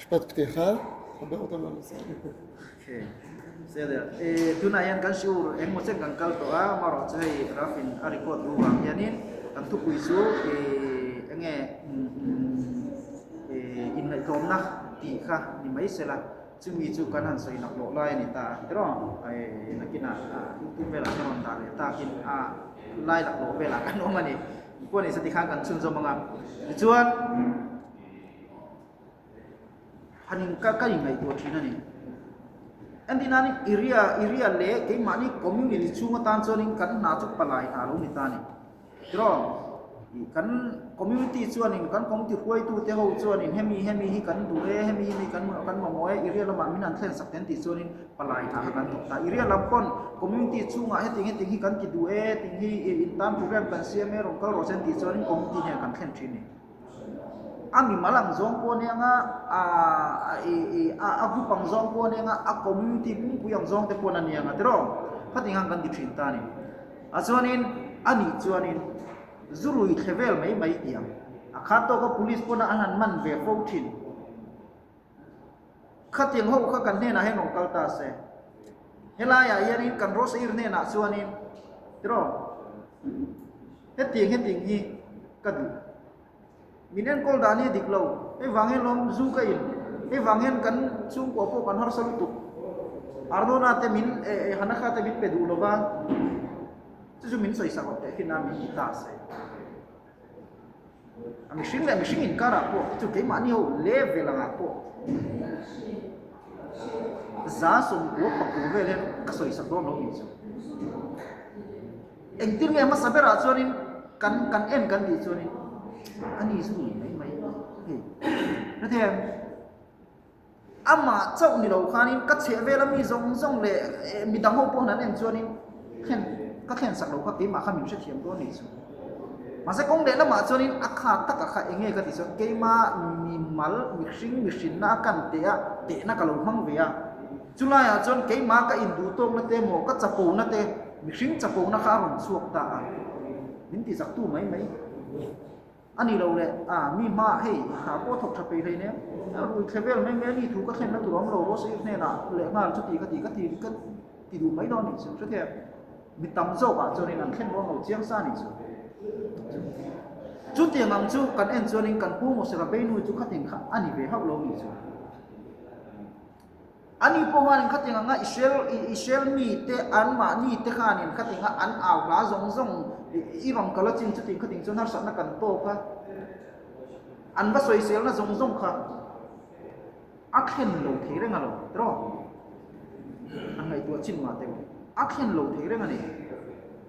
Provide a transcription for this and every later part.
משפט פתיחה, חבר אותנו לנושא. Okay. Sele, tunah hian kan shiur engmaw chen kan kal tawh a, amaherawh chu hei Ralph-in a record duh vang hianin kan thupui chu enge inngaihtlawmna tih kha ni mai sela, chumi chu kan han sawi laklawh lai a ni ta a, tiraw? Nakinah youtube velah ka rawn dah leh takin a lai laklawh velah kan awm a ni. Pawh ni se tikhan kan chhunzawm ang a, tichuan. Han in ka ka inngaihtuah thin a ni. Entirnan area area leh keimahni community chhung atan chuanin kan hna chu palai hna lo ni ta a ni. Tiraw kan community chuanin kan community hruaitute ho chuanin hemi hemi hi kan duh e hemi hemi kan kan mamawh e area lamah min han thlen sak ten tih chuanin palai hna kha kan thawk ta. Area lam pawn community chhungah hetiang hetiang hi kan ti duh e ting hi intan program kan siam e rawn kal rawh se an tih chuanin community hian kan thlen thin a ni. A mimal ang zawng pawh ania nga, a group ang zawng pawh ania nga, a community pumpui ang zawng te pawh ania nga tiraw? Khating ang kan ti thin ta a ni. A chuanin a nih chuanin zurui thle vel mai mai tih ang. A khat tawka police pawn a han man ve fo thin. Khatiang ho kha kan hnenah hian rawn kal ta se. Helaiah hianin kan Rosair hnenah chuanin tiraw? Hetiang hetiang hi ka duh. Min enkawl dan hi a dik lo. Hei vang hian lawm zu ka in. Hei vang hian kan chhungkua pawh kan harsa lutuk. Arnona te min eh Hanakha te min pe duh lova. Chu chu min sawisak awm teh khin a min ti ta se. A mihring leh mihring inkarah pawh chu keimahni ho level angah pawh 190 vel hian ka sawisak dawn lo nih chu. Engtin nge hmasa berah chuanin kan kan en kan tih chuanin a ni zu lui mai mai hei hrethiam amah chauh ni lo khanin ka chheh vel a mi zawng zawng leh midang ho pawh an en chuanin thlen ka thlen sak lo kha keimah kha min hrethiam dawn nih chu mahse kawng leh lamah chuanin a kha taka kha eng nge ka tih chuan keimah mimal mihring mihrinna a kan teh a tehna ka lo hmang ve a Chulaiah chuan keimah ka induhtawkna te maw, ka chapona te, mihring chapona kha a rawn chhuak ta a, min ti zaktu mai mai a ni lo le, a mi hmaah hei hna pawh thawk tha peih hlei nen, rui thle vel mai mai a ni thu ka thlenna tur awm lo Rose i hnenah leh nghal chuti ka ti ka ti ka ti duh mai dawn a nih chu hrethiam mi tam zawkah chuanin an thlen dawn lo chiang sa a nih chu. Chutiang ang chu kan en chuanin kan pu Mosera Beinu chu khatin kha a ni ve hauh lo a nih chu. Ani pawh khanin khatiang anga Israel Israel mite anmahni te khanin khatiang a an au hla zawng zawng i rawn kal a chin chutin khatiang chuan harsatna kan tawk a, an va sawiselna zawng zawng kha a thlen lo thei reng a lo tiraw? An ngaihtuah chin mah teuh a thlen lo thei reng a ni.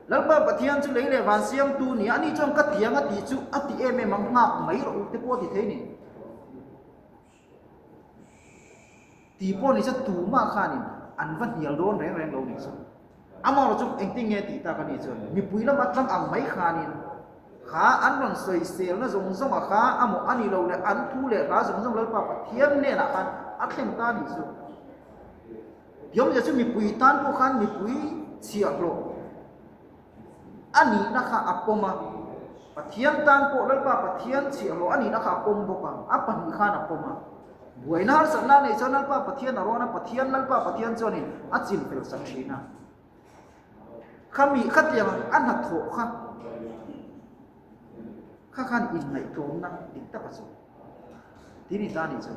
Lalpa Pathian chu lei leh van siamtu nia ani chuan ka tiang a tih chu a ti em em ang nghak mai rawh u te pawh a ti thei a ni. Tih pawh ni se tumah khanin an va hnial dawn reng reng lo ni chu. Amaherawh chu engtin nge tih tak a nih chuan mipui lama tlang ang mai khanin kha an rawn sawiselna zawng zawnga kha amaw a nih loh leh an thu leh hla zawng zawng Lalpa Pathian hnenah khan a thlen ta a nih chu. Tiawmzia chu mipui tan pawh khan mipui chhiahhlawh A nihna kha a pawm a, Pathian tan pawh Lalpa Pathian chhiahhlawh a nihna kha a pawm bawk a, a pahnih khan a pawm a. Buaina harsatna a neih chuan Lalpa Pathian a rawn a, Pathian Lalpa Pathian chuanin a chin fel sak thin a. Khami khatiang a hnathawh kha kha khan inngaihtlawmna dik tak a chu. Ti ni ta a nih chu.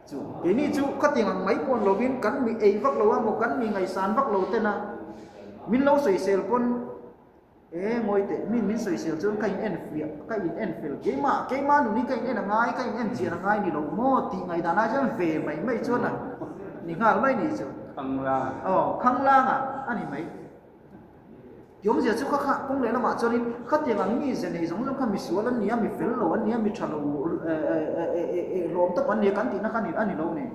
Chu keini chu khatiang ang mai pawn lovin kan mi ei vak lo a maw kan mi ngaihsan vak lo ten a min lo sawisel pawn e ngawi teh min min sawisel chuan ka in en fiah ka in en fel keimah keimah nun hi ka in en a ngai ka in en chian a ngai ni lo maw tih ngaihdan ai chuan ve mai mai chuan a ni nghal mai ni chu Khanglang aw khanglang a a ni mai. Ti awmzia chu kha kha kawng leh lamah chuanin khatiang ang mi ze nei zawng zawng kha misual an ni a, mi fel lo an ni a, mi tha lo hlawm tawp an ni a kan tihna kha a ni lo ni.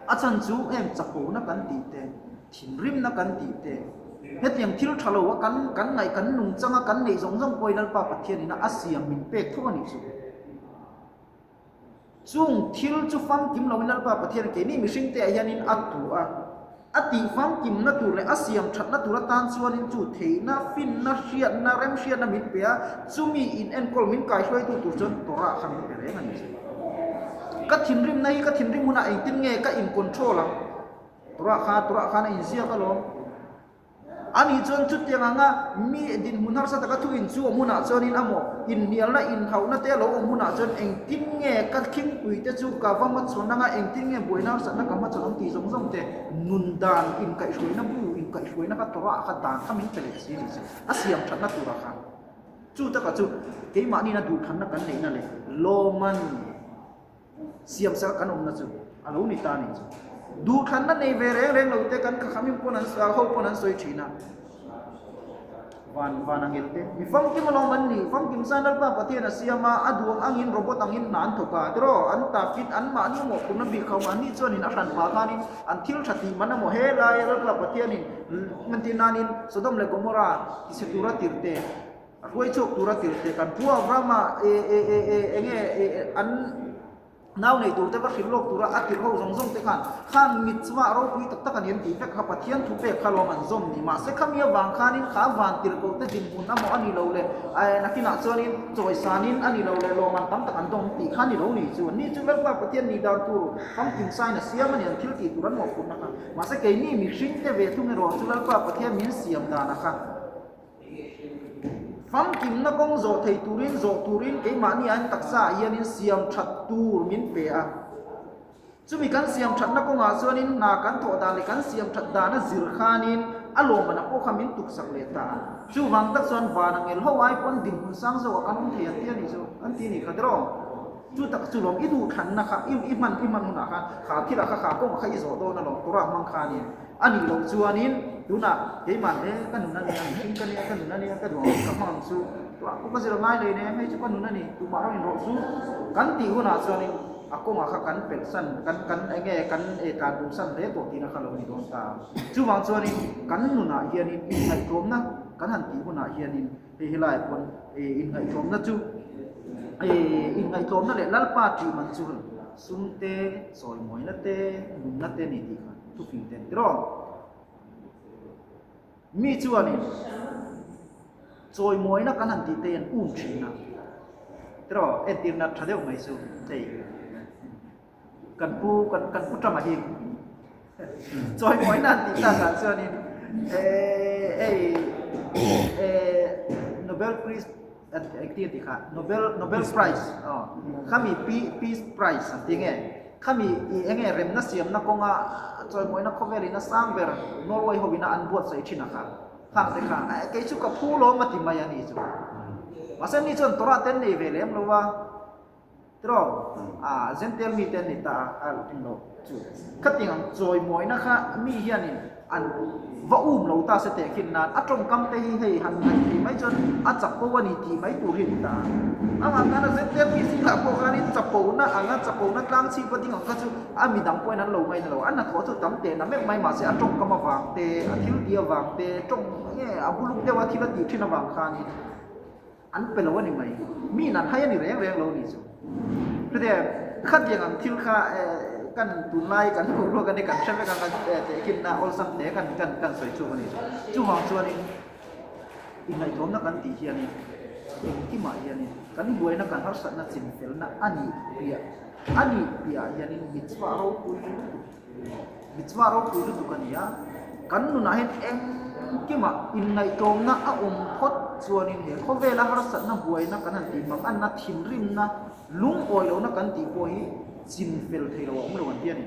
A chhan chu heng chakona kan tih te, thinrimna kan tih te, hetiang thil tha lo a kan kan ngaih kan nungchanga kan neih zawng zawng pawhin Lalpa Pathianina a siam min pek tho a nih chu. Chung thil chu famkim loin Lalpa Pathian keini mihringte ah hianin a tu a, a tih famkimna tur leh a siam thatna tur atan chuanin chu theihna, finna, hriatna, remhriatna min pe a, chumi in enkawl min kaihruaitu tur chuan Torah kha min pe reng a ni chu. Ka thinrimna hi ka thinrim hunah engtin nge ka in control ang? Torah kha Torah khan a inziak alawm. Ani chuan chutiang anga mi dinhmun harsa taka thu in chu awm hunah chuanin a maw inhnialna inhauhna te a lo awm hunah chuan engtin nge ka khingpui te chu ka va hmachhawn anga engtin nge buaina harsatna ka hmachhawn ang tih zawng zawng te nun dan inkaihhruaina bu inkaihhruaina kha Torah kha dan kha min pe leh si a ni chu a siam thatna turah khan chu taka chu keimahniin a duhthanna kan neihna leh lawman Siam sak kan awmna chu a lo ni ta a nih chu. Duhthlanna nei ve reng reng lo te kan khakhamim pawn an ho pawn an sawi thin a. Van van angel te mi famkim alawm an ni. Famkim san Lalpa Pathian a siam a, a duang angin robot angin hna an thawk a. Tiraw an ta fit an mahni maw phurna bik ho an nih chuanin a hran pah khanin an thil tha tih man emaw helai Lalpa Pathianin entir nanin Sodom leh Gomorrah tichhe tura tirh te A hruai chhuak tura tirhte kan pu Abrahama e e e e enge e e an nau nei turte va hrilh lawk tura a tirh ho zawng zawng te khan khang mitzvah ropui tak tak a ni an tih vek kha Pathian thu pek kha lawm an zawm ni. Mahse khami avang khanin kha van tirhkoh te dinhmun emaw a ni lo le nakinah chuanin chawisanin a ni lo le lawmman tam tak an dawng tih kha a ni lo ni chu. Ni chu Lalpa Pathian nih dan tur famkim sain a siam a ni an thil tih tur an mawhphurhna kha. Mahse keini mihring te ve thung erawh chu Lalpa Pathian min siam danah kha. Famkimna kawng zawh thei turin zawh turin keimahni an taksa ah hianin siam that tur min pe a. Chumi kan siam thatna kawngah chuanin hna kan thawh dan leh kan siam that dana zir khanin a lawmman a pawh kha min tuksak leh ta a. Chuvang tak chuan van angel ho ai pawn dinhmun sang zawkah kan awm thei an ti a nih chu, an ti a nih kha tiraw? Chu tak chu lawm i duhthlanna kha i i hman i hman hunah khan kha thilah kha kha kawngah kha i zawh dawn alawm Torah hmang khanin. A nih loh chuanin tunah keimah he ka nun a nia, mihring ka nia, ka nun a nia, ka duh ang ka hmang ang chu tuah pawh ka zir ngai lei nen hei chu ka nun a ni, tumah rawh inrawh chu kan tih hunah chuanin a kawngah kha kan pelh san, kan kan eng nge kan e tlan bo san hle tawh tihna kha lo ni dawn ta. Chuvang chuanin kan nunah hianin inngaihtlawmna kan han tih hunah hianin hei helaiah pawn inngaihtlawmna chu inngaihtlawmna leh Lalpa tih man chu sum te, chawimawina te, nunna te a ni tih kha. Thufing ten tiraw? Mi chuanin chawimawina kan han tih te hian um thin a. Tiraw? Entirna tha deuh mai chu hei kan pu kan kan pu tama hi chawimawina an tih takah chuanin hei Nobel Prize engtin a tih kha Nobel Nobel Prize aw khami Peace Prize an ti nge Khami i enge remna siamna kawnga chawimawina khawvel in a sang ber Norway ho ina an buatsaih thin a kha khang te kha kei chu ka phu lawm a ti mai a ni chu. Mahse ni chuan Torah te an nei ve lem lo a tiraw a Gentile mi te an ni ta a a ring lo chu. Khatiang ang chawimawina kha mi hianin An va um lo ta se teh khin nan a tawngkam te hi hei han ngaih thei mai chuan a chapo a ni tih mai tur hi a ni ta a. Amah khan a zet mi zingah pawh khanin chapona anga chapona tlang chhip a ding ang kha chu a midang pawhin an lo ngaina lo. A hnathawh chu tam teh na meuh mai mahse a tawngkam avang te, a thil tih avang te, tawng nge a buluk deuh a thil a tih thin avang khanin an pe lo a ni mai. Miin an hai a ni reng reng lo a ni chu. Chutiang khatiang ang thil kha kan tunlai kan hmuh ruak a ni kan hre vek ang a tehkhinna awlsam hle kan kan kan sawi chhuak a ni chu. Chuvang chuanin inngaihtlawmna kan tih hianin engkimah hianin kan buaina kan harsatna chinfelna a nih piah a nih piahah hianin mitzvah ropui lutuk Mitzvah ropui lutuk a ni a, kan nunah hian engkimah inngaihtlawmna a awm phawt chuanin he khawvela harsatna buaina kan han tih mang anna thinrimna lungawi lohna kan tih pawh hi chin fel thei lo a awm lo an ti a ni.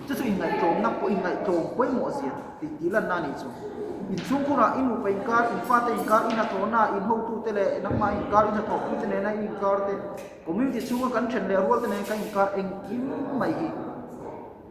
Chu chu inngaihtlawmna pawh inngaihtlawm pawimawh zia tih tih lanna a nih chu. Inchhungkhurah i nupa inkar, in fate inkar, i hnathawhna, in hotute leh nangmah inkar, i hnathawhpuite nena i inkar te, Community chhunga kan then leh rual te nen kan inkar engkim mai hi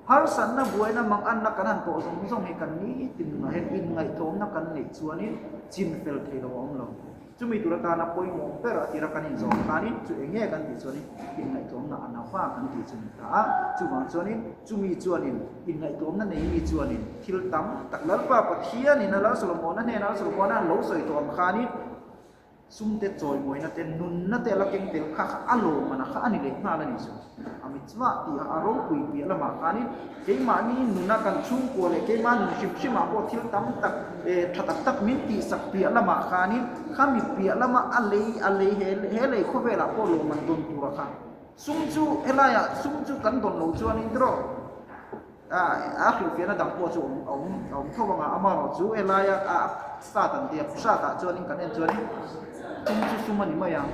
harsatna buaina mang anna kan han tawh zawng zawng hi kan nitin nunah hian inngaihtlawmna kan neih chuanin chin fel thei lo a awm lo. Chumi tur atana pawimawh ber a tira kan inzawm khanin chu eng nge kan tih chuanin inngaihtlawmna a nava kan tih chu ni ta a. Chuvang chuanin chumi chuanin inngaihtlawmna nei mi chuanin thil tam tak Lalpa Pathianin a Lal Solomona hnenah Lal Solomona an lo sawi tawh ang khanin. Sum te chawimawina te, nunna te a la keng tel kha kha a lawmana kha a ni leh nghal a ni chu. A mitzvah tih a ropui piah lamah khanin keimahni nuna kan chhungkua leh keimah nun hrim hrimah pawh thil tam tak eh tha tak tak min tihsak piah lamah khanin khami piah lama a lei a lei he he lei khawvelah pawh lawmman dawn tura kha sum chu helaiah sum chu kan dawn lo chuanin tiraw A hrilhfiahna dang pawh chu a awm a awm tho ang a, amaherawhchu helaia a sat an tia sat ah chuanin kan en chuanin sum chu sum a ni mai a,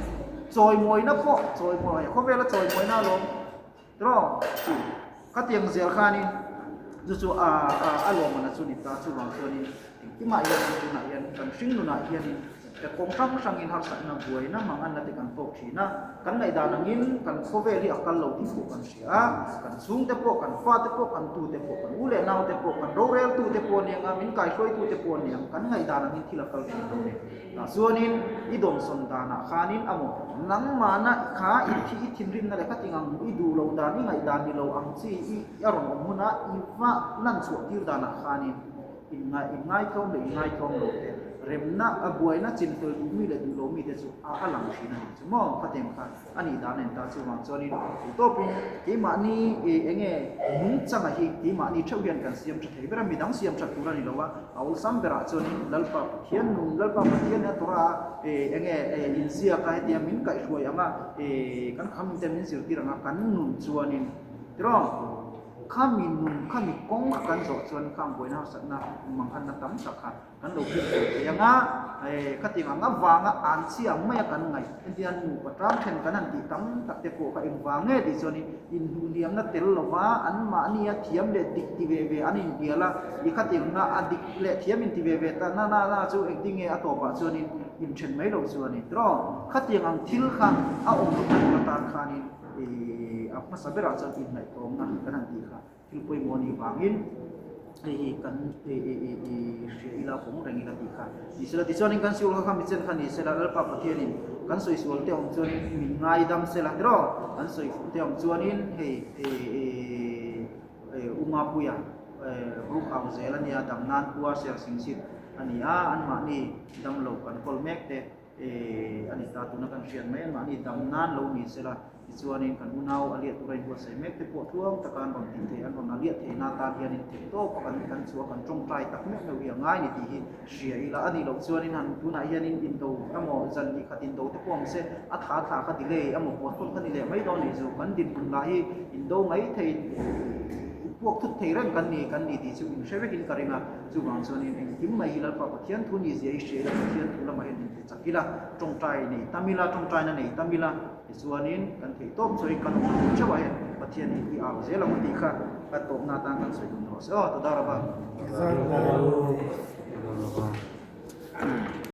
chawimawina pawh chawimawi khawvela chawimawina alawm tiraw chu khatiang zel khanin chu chu a a lawmman a chu ni ta chuvang chuanin engkimah hian tunah hian kan hring nunah hianin Ka kawng hrang hrangin harsatna buaina manganna te kan tawk thin a, kan ngaihdan angin kan khawvel hi a kal lo tih pawh kan hria a, kan chhungte pawh, kan fate pawh, kan tute pawh, kan u leh naute pawh, kan roreltute pawh aniang a, min kaihruaitute pawh aniang, kan ngaihdan angin thil a kal thin lo ni. Tah chuanin i dawmsawn danah khanin a maw, nangmahna kha i thi i thinrimna leh khating ang i duh loh dan, i ngaihdan ni lo ang chi i a rawn awm huna i va lan chhuah tir danah khanin, Inngaihtlawm leh inngaihtlawm lo te, remna a buaina chinfel duh mi leh duh lo mi te chu a a lang thin a nih chu maw? Khatem kha a nih dan en ta chuvang chuanin tawpin keimahni eng nge nungchanga hi keimahni theuh hian kan siam tha thei ber a, midang siam that tur a ni lo a, a awlsam berah chuanin Lalpa Pathian nun, Lalpa Pathian a tawrh a, eng nge inziak a hetia min kaihhruai ang a, kan kham te min zirtir ang a, kan nun chuanin tiraw? Khami nun, khami kawng kha kan zawh chuan khang buaina harsatna manghanna tam tak kha kan lo hriat tur thei ang a, khatiang ang avanga an chhi ang maia kan ngaih entir nan nupa tang then kan han tih tam tak te pawh kha engvang nge tih chuanin inhnuhniamna tel lova anmahnia thiam leh dik ti ve ve an inbial a, i khatiangna a dik leh thiam inti ve ve ta na na na chu engtin nge a tawpah chuanin inthen mai lo chu a ni tiraw? Khatiang ang thil kha a awm lohna tur atan khanin. A hmasa berah chuan inngaihtawmna kan han tih kha thil pawimawh a nih vangin hei hi kan hria ila kawng reng ila tih kha ni sela. Tichuanin kan siul kha kha mi chen kha ni sela Lalpa Pathianin kan sawi sual te awm chuanin min ngaidam sela tiraw kan sawi fuh te awm chuanin hei Umapuia Rukhau zel a nia dam nan khua ser sing sit a ni a anmahni damlo kan kawl mek te a ni ta tuna kan hriat mai anmahni dam nan lo ni sela tichuanin kan unau a liah tura inbuatsaih mek te pawh tluang taka an rawn tih theih an rawn a liah theih na tan hianin theih tawp a kan kan chhuah kan tawngtai tak meuh meuh hi a ngai ni tih hi hria ila a nih loh chuanin han tunah hianin indo emaw zan ni khat indo te pawh awm se a tha thla kha delay emaw pawh thun kha ni leh mai dawn nih chu kan dinhmun lah hi indo mai thei puak thut thei reng kan ni kan ni tih chu inhre vekin ka ring a. Chuvang chuanin engkim mai hi Lalpa Pathian thu ni zia i hria ila, Pathian thu lamah hian inti chak ila, tawngtai nei tam ila, tawngtaina nei tam ila, tichuanin kan theih tawp chu hei kan awm tur theuhah hian Pathian hi i au zel ang u tih kha ka tawpna atan kan sawi dun rawh se aw, Toda Rabba. Exactly.